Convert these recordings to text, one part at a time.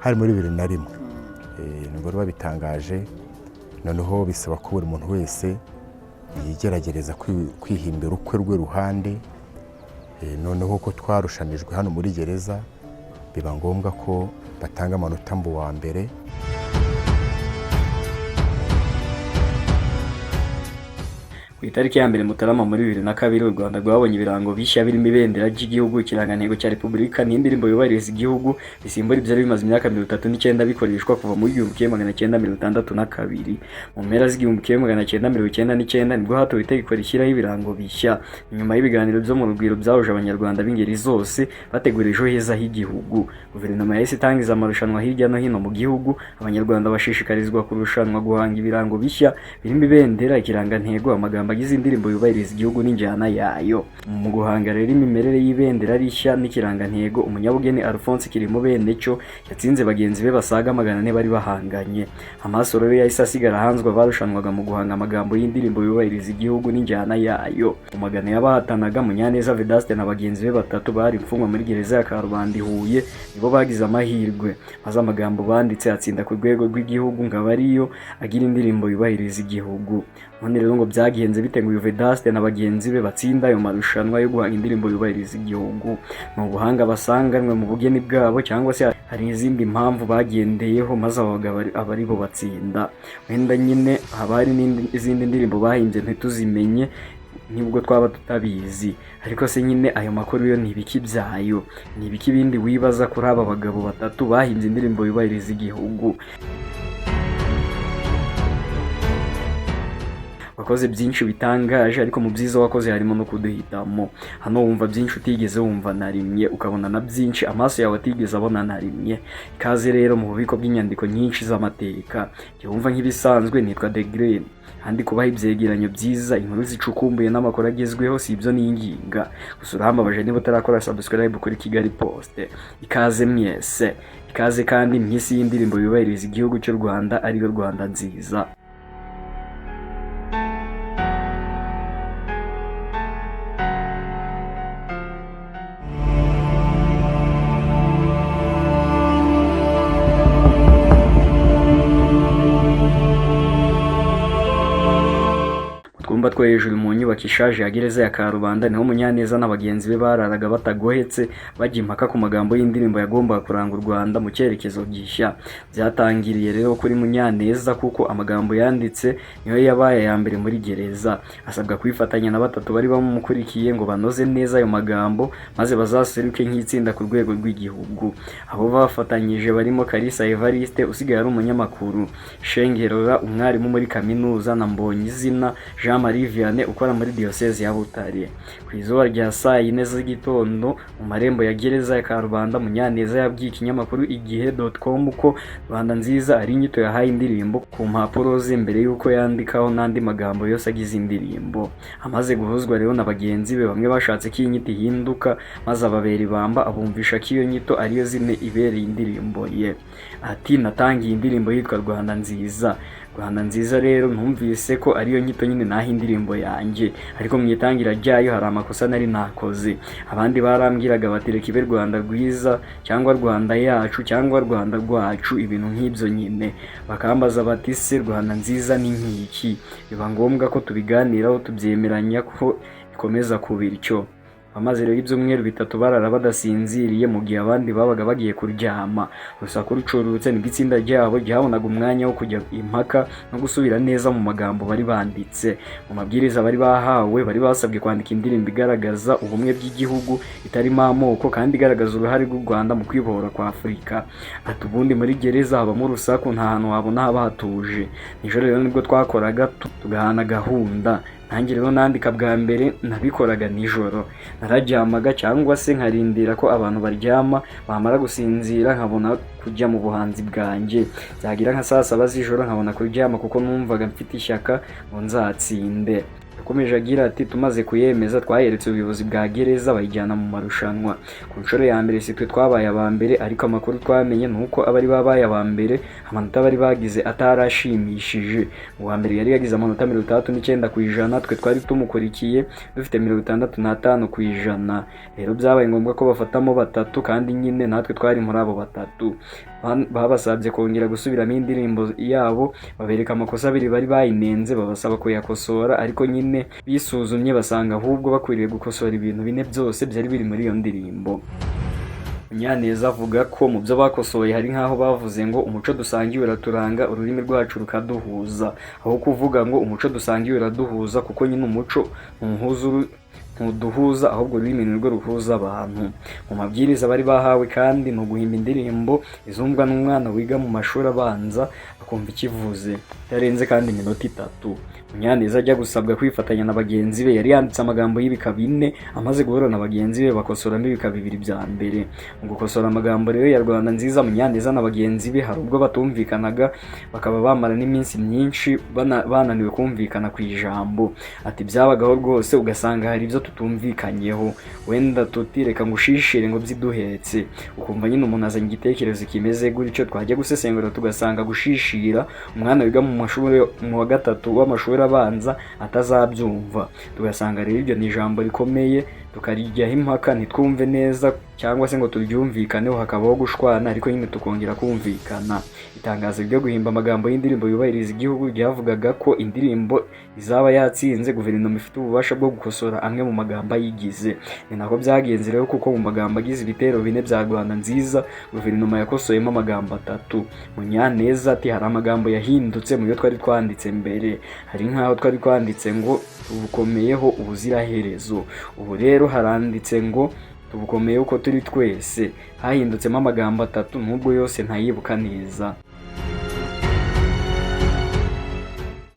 Hari muri 2001, nibwo babitangaje. Noneho bisaba ko buri muntu wese yigeragereza kwihimbira ukwe rwe ruhande. Noneho ko twarushanijwe hano muri gereza, biba ngombwa ko batanga amanota mu wa mbere. Ku itariki ya 1 Mutarama muri 2002, u Rwanda rwabonye ibirango bishya birimo ibendera ry'igihugu, ikirangantego cya Repubulika n'indirimbo yubahiriza igihugu, bisimbura ibyari bimaze imyaka 39 bikoreshwa kuva mu 1962. Mu mpera z'1999 nibwo hatowe itegeko rishyiraho ibirango bishya, nyuma y'ibiganiro byo mu Rugwiro byahuje Abanyarwanda b'ingeri zose bategura ejo heza h'igihugu. Guverinoma yahise itangiza amarushanwa hirya no hino mu gihugu, Abanyarwanda bashishikarizwa kurushanwa guhanga ibirango bishya birimo ibendera, ikirangantego, amagambo agize indirimbo yubahiriza igihugu n'injyana yayo. Mu guhanga rero imimerere y'ibendera rishya n'ikirangantego, umunyabugeni Alphonse Kirimubenecyo yatsinze bagenzi be basaga 400 bari bahanganye. Amaso rero yahise asigara ahanzwe abarushanwaga mu guhanga amagambo y'indirimbo yubahiriza igihugu n'injyana yayo. Mu magana y'abahatanaga, Munyaneza Vedaste na bagenzi be batatu bari imfungwa muri gereza ya Karubanda i Huye nibo bagize amahirwe, maze amagambo banditse atsinda ku rwego rw'igihugu ngo abe ariyo agira indirimbo yubahiriza igihugu. None rero ngo byagenze bite ngo uyu Vedaste na bagenzi be batsinda ayo marushanwa yo guhanga indirimbo yubahiriza igihugu? Ni ubuhanga basanganwe mu bugeni bwabo, cyangwa se hari izindi mpamvu bagendeyeho maze aba bagabo aba ari bo batsinda? Wenda nyine haba hari n'izindi ndirimbo bahimbye ntituzimenye, nibwo twaba tutabizi. Ariko se nyine ayo makuru yo ni ibiki byayo? Ni ibiki bindi wibaza kuri aba bagabo batatu bahimbye indirimbo yubahiriza igihugu? Wakoze byinshi bitangaje, ariko mu byiza wakoze harimo no kuduhitamo. Hano wumva byinshi utigeze wumva na rimwe, ukabona na byinshi amaso yawe atigeze abona na rimwe. Ikaze rero mu bubiko bw'inyandiko nyinshi z'amateka. Jya wumva nk'ibisanzwe, nitwa The Green, kandi kubaha ibyegeranyo byiza, inkuru zicukumbuye n'amakuru agezweho si ibyo ninginga. Gusa urambabaje niba utarakora subscribe kuri Kigali Post. Ikaze mwese, ikaze kandi mu isi y'indirimbo yubahiriza igihugu cy'u Rwanda, ariyo Rwanda Nziza. Twumba two hejuru mu nyubako ishaje ya gereza ya Karubanda niho Munyaneza na bagenzi be bararaga batagohetse, bajya impaka ku magambo y'indirimbo yagombaga kuranga u Rwanda mu cyerekezo gishya. Byatangiriye rero kuri Munyaneza, kuko amagambo yanditse niyo yabaye aya mbere muri gereza. Asabwa kwifatanya na batatu bari bamukurikiye ngo banoze neza ayo magambo, maze bazaseruke nk'itsinda ku rwego rw'igihugu. Abo bafatanyije barimo Kalisa Evariste usigaye ari umunyamakuru, Shengerora umwarimu muri kaminuza, na Mbonyizina Jean Marie Vianney ukora muri diyoseze ya Butare. Ku izuba rya saa 4 z'igitondo mu marembo ya gereza ya Karubanda, Munyaneza yabwiye ikinyamakuru igihe.com ko Rwanda Nziza ari inyito yahaye indirimbo ku mpapuro ze mbere y'uko yandikaho n'andi magambo yose agize indirimbo. Amaze guhuzwa rero na bagenzi be, bamwe bashatse ko iyi nyito ihinduka, maze ababera ibamba, abumvisha ko iyo nyito ariyo zine ibereye indirimbo ye. Ati: "Natangiye indirimbo yitwa Rwanda Nziza. Rwanda Nziza rero numvise ko ariyo nyito nyine naho indirimbo yanjye, ariko mu itangira ryayo hari amakosa nari nakoze. Abandi barambwiraga bati reka ibe Rwanda Rwiza cyangwa Rwanda Yacu cyangwa Rwanda Rwacu, ibintu nk'ibyo nyine. Bakambaza bati se Rwanda Nziza ni nk'iki? Biba ngombwa ko tubiganiraho, tubyemeranya ko ikomeza kuba ityo." Bamaze rero ibyumweru 3 barara badasinziriye mu gihe abandi babaga bagiye kuryama. Urusaku rucurutse nibwo itsinda ryabo ryabonaga umwanya wo kujya impaka no gusubira neza mu magambo bari banditse. Mu mabwiriza bari bahawe, bari basabwe kwandika indirimbo igaragaza ubumwe bw'igihugu, itarimo amoko, kandi igaragaza uruhare rw'u Rwanda mu kwibohora kwa Afurika. Ati: "Ubundi muri gereza habamo urusaku, nta hantu wabona haba hatuje. Nijoro rero nibwo twakoraga, tugahana gahunda. Nanjye rero nandika bwa mbere nabikoraga nijoro, nararyamaga cyangwa se nkarindira ko abantu baryama, bamara gusinzira nkabona kujya mu buhanzi bwanjye. Byagira nka saa 7 z'ijoro nkabona kuryama, kuko numvaga mfite ishyaka ngo nzatsinde." Yakomeje agira ati: "Tumaze kuyemeza, twayeretse ubuyobozi bwa gereza, bayijyana mu marushanwa. Ku nshuro ya mbere si twe twabaye aba mbere, ariko amakuru twamenye ni uko abari babaye aba mbere amanota bari bagize atarashimishije. Uwa mbere yari yagize amanota 69%, twe twari tumukurikiye dufite 65%. Rero byabaye ngombwa ko bafatamo batatu, kandi nyine natwe twari muri abo batatu. Babasabye kongera gusubiramo indirimbo yabo, babereka amakosa abiri bari bayinenze, babasaba kuyakosora, ariko nyine bisuzumye basanga ahubwo bakwiriye gukosora ibintu bine byose byari biri muri iyo ndirimbo." Munyaneza avuga ko mu byo bakosoye hari nk'aho bavuze ngo "umuco dusangiye uraturanga, ururimi rwacu rukaduhuza", aho kuvuga ngo "umuco dusangiye uraduhuza", kuko nyine umuco ntuhuza ntuduhuza, ahubwo ururimi nirwo ruhuza abantu. Mu mabwiriza bari bahawe kandi ni uguhimba indirimbo izumvwa n'umwana wiga mu mashuri abanza, akumva ikivuze, itarenze kandi iminota 3. Munyaneza ajya gusabwa kwifatanya na bagenzi be yari yanditse amagambo y'ibika bine. Amaze guhura na bagenzi be, bakosoramo ibika bibiri bya mbere. Mu gukosora amagambo rero ya Rwanda Nziza, Munyaneza na bagenzi be hari ubwo batumvikanaga, bakaba bamara n'iminsi myinshi bananiwe kumvikana ku ijambo. Ati: "Byabagaho rwose, ugasanga hari ibyo tutumvikanyeho, wenda tuti reka ngo ushishire ngo byiduhetse, ukumva nyine umuntu azanye igitekerezo kimeze gutyo, twajya gusesengura tugasanga gushishira umwana wiga mu mashuri mu wa gatatu w'amashuri abanza atazabyumva, tugasanga rero iryo ni ijambo rikomeye, tukarijyaho impaka ntitwumve neza cyangwa se ngo turyumvikaneho, hakabaho gushwana, ariko nyine tukongera kumvikana." Itangazo ryo guhimba amagambo y'indirimbo yubahiriza igihugu ryavugaga ko indirimbo izaba yatsinze, guverinoma ifite ububasha bwo gukosora amwe mu magambo ayigize. Ni nako byagenze rero, kuko mu magambo agize ibitero bine bya Rwanda Nziza, guverinoma yakosoyemo amagambo atatu. Munyaneza ati: "Hari amagambo yahindutse mu yo twari twanditse mbere. Hari nk'aho twari twanditse ngo tubukomeyeho ubuziraherezo, ubu rero haranditse ngo tubukomeye uko turi twese. Hahindutsemo amagambo atatu, nubwo yose ntayibuka neza."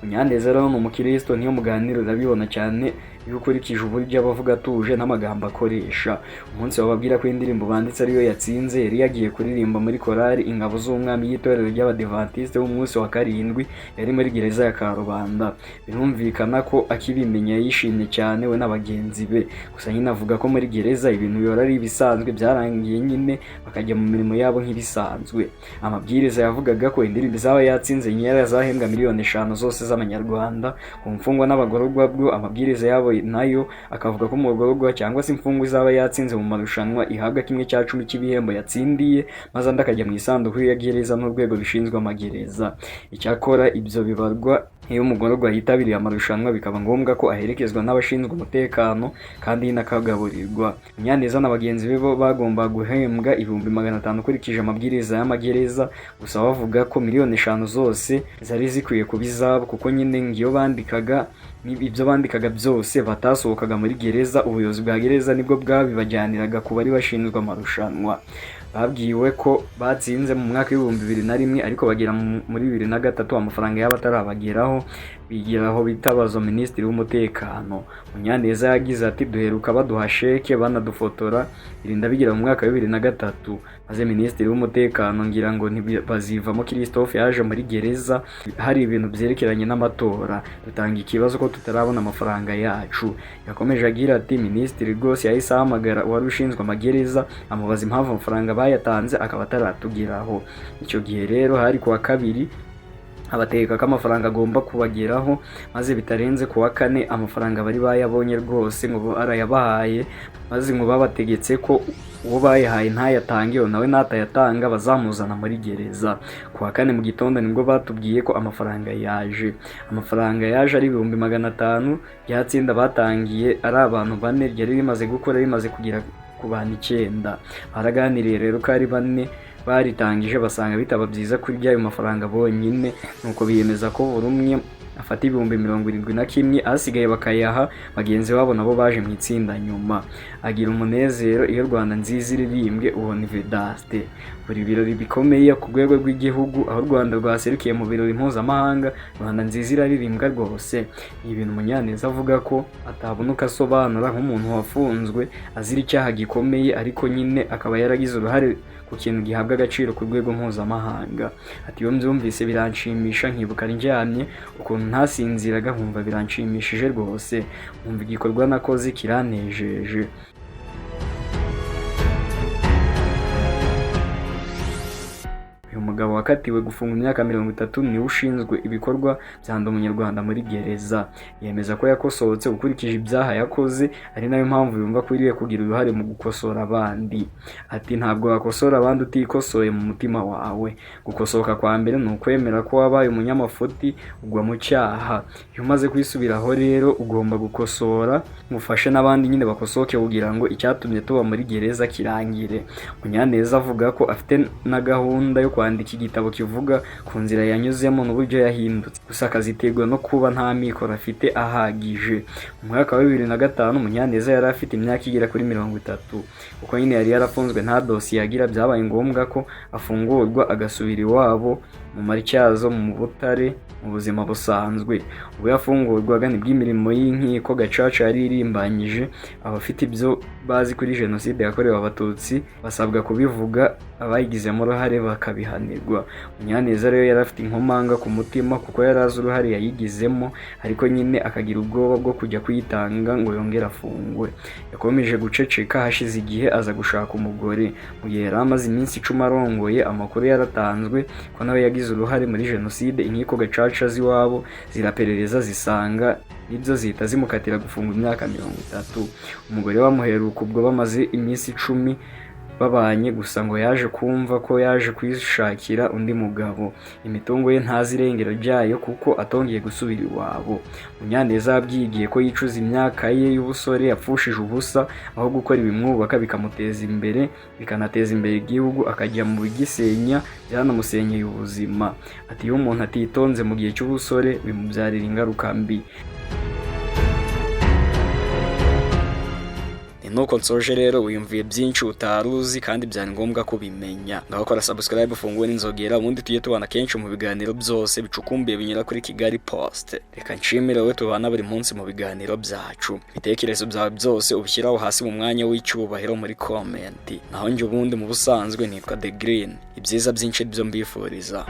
Munyaneza rero ni umukristo, niyo muganira urabibona cyane iyo ukurikije uburyo aba avuga atuje n'amagambo akoresha. Umunsi bababwira ko indirimbo banditse ariyo yatsinze, yari yagiye kuririmba muri korali Ingabo z'Umwami y'itorero ry'Abadivantisite b'umunsi wa karindwi yari muri gereza ya Karubanda. Birumvikana ko akibimenya yishimye cyane, we na bagenzi be. Gusa nyine avuga ko muri gereza ibintu bihora ari ibisanzwe, byarangiye nyine bakajya mu mirimo yabo nk'ibisanzwe. Amabwiriza yavugaga ko indirimbo izaba yatsinze nyirayo azahembwa miliyoni 5 zose z'amanyarwanda. Ku mfungwa n'abagororwa bwo, amabwiriza yabo nayo akavuga ko umugororwa cyangwa se imfungwa izaba yatsinze mu marushanwa ihabwa 1/10 cy'ibihembo yatsindiye, maze andi akajya mu isanduku ya gereza n'urwego rushinzwe amagereza. Icyakora ibyo bibarwa iyo umugororwa yitabiriye amarushanwa bikaba ngombwa ko aherekezwa n'abashinzwe umutekano kandi akagaburirwa. Munyaneza na bagenzi be bo bagomba guhembwa 500,000 ukurikije amabwiriza y'amagereza. Gusa bavuga ko miliyoni 5 zose zari zikwiye kuba izabo, kuko nyine ngo iyo bandikaga ibyo bandikaga byose batasohokaga muri gereza, ubuyobozi bwa gereza nibwo bwabibajyaniraga ku bari bashinzwe amarushanwa. Babwiwe ko batsinze mu mwaka w'2001, ariko bagera muri 2003 amafaranga yabo atarabageraho, bigira aho bitabaza minisitiri w'umutekano. Munyaneza yagize ati: "Duheruka baduha sheke banadufotora, birinda bigera mu mwaka wa 2003, maze minisitiri w'umutekano, ngira ngo ntibazivamo Christophe, yaje muri gereza hari ibintu byerekeranye n'amatora, dutanga ikibazo ko tutarabona amafaranga yacu." Yakomeje agira ati: "Minisitiri rwose yahise ahamagara uwari ushinzwe amagereza, amubaza impamvu amafaranga bayatanze akaba ataratugeraho. Icyo gihe rero hari kuwa kabiri, abategeka ko amafaranga agomba kubageraho, maze bitarenze kuwa kane amafaranga bari bayabonye rwose, ngo arayabahaye, maze ngo babategetse ko uwo bayahaye ntayatange, nawe natayatanga bazamuzana muri gereza. Kuwa kane mu gitondo nibwo batubwiye ko amafaranga yaje." Amafaranga yaje ari 500,000. Rya tsinda batangiye ari abantu bane ryari rimaze gukora, rimaze kugera ku bantu icyenda. Baraganiriye rero ko ari bane baritangije, basanga bitaba byiza kurya ayo mafaranga bonyine, nuko biyemeza ko buri umwe afata 71,000, asigaye bakayaha bagenzi babo nabo baje mu itsinda nyuma. Agira umunezero iyo Rwanda Nziza iririmbwe, uwo ni Vedaste. Buri birori bikomeye ku rwego rw'igihugu, aho u Rwanda rwaserukiye mu birori mpuzamahanga, Rwanda Nziza iraririmbwa rwose. Ni ibintu Munyaneza avuga ko atabona uko asobanura nk'umuntu wafunzwe azira icyaha gikomeye, ariko nyine akaba yaragize uruhare ku kintu gihabwa agaciro ku rwego mpuzamahanga. Ati: "Iyo mbyumvise biranshimisha, nkibuka ndyamye ukuntu ukuntu ntasinziraga, nkumva biranshimishije rwose, nkumva igikorwa nakoze kiranejeje. Uyu mugabo wakatiwe gufungwa imyaka 30 niwe ushinzwe ibikorwa bya Ndi Umunyarwanda muri gereza. Yemeza ko yakosohotse ukurikije ibyaha yakoze, ari nayo mpamvu yumva akwiriye kugira uruhare mu gukosora abandi. Ati ntabwo wakosora abandi utikosoye mu mutima wawe. Gukosoka kwa mbere ni ukwemera ko wabaye umunyamafuti ugwa mu cyaha. Iyo umaze kwisubiraho rero ugomba gukosora, mufashe n'abandi nyine bakosoke kugira ngo icyatumye tuba muri gereza kirangire. Munyaneza avuga ko afite na gahunda yo kwandika igitabo kivuga ku nzira yanyuzemo n'uburyo yahindutse, gusa akaziterwa no kuba nta mikoro afite ahagije. Mu mwaka wa 2005 Munyaneza yari afite imyaka igera kuri 30, kuko nyine yari yarafunzwe nta dosiye agira. Byabaye ngombwa ko afungurwa agasubira iwabo mu Matyazo mu Butare mu buzima busanzwe. Ubwo yafungurwaga nibwo imirimo y'inkiko gacaca yari irimbanyije, abafite ibyo bazi kuri jenoside yakorewe Abatutsi basabwa kubivuga, abayigizemo uruhare bakabihanirwa. Munyaneza rero yari afite inkomanga ku mutima kuko yari azi uruhare yayigizemo, ariko nyine akagira ubwoba bwo kujya kuyitanga ngo yongere afungwe. Yakomeje guceceka, hashize igihe aza gushaka umugore. Mu gihe yari amaze iminsi 10 arongoye, amakuru yaratanzwe ko nawe yagize uruhare muri jenoside. Inkiko gacaca z'iwabo ziraperereza zisanga nibyo, zihita zimukatira gufungwa imyaka 30. Umugore bamuheruka ubwo bamaze iminsi 10 babanye, gusa ngo yaje kumva ko yaje kwishakira undi mugabo. Imitungo ye ntazi irengero ryayo kuko atongeye gusubira iwabo. Munyaneza yabyigiye ko yicuza imyaka ye y'ubusore yapfushije ubusa, aho gukora ibimwubaka bikamuteza imbere bikanateza imbere igihugu, akajya mu bigisenya byanamusenyeye ubuzima. Ati iyo umuntu atitonze mu gihe cy'ubusore bimubyarira ingaruka mbi. Nuko nsoje rero, wiyumviye byinshi utari uzi kandi byari ngombwa kubimenya. Ngaho kora subscribe, ufungure n'inzogera, ubundi tujye tubana kenshi mu biganiro byose bicukumbuye binyura kuri Kigali Post. Reka nshimire wowe tubana buri munsi mu biganiro byacu. Ibitekerezo byawe byose ubishyiraho hasi mu mwanya w'icyubahiro muri comment. Naho njye ubundi mu busanzwe nitwa The Green. Ibyiza byinshi byo mbifuriza.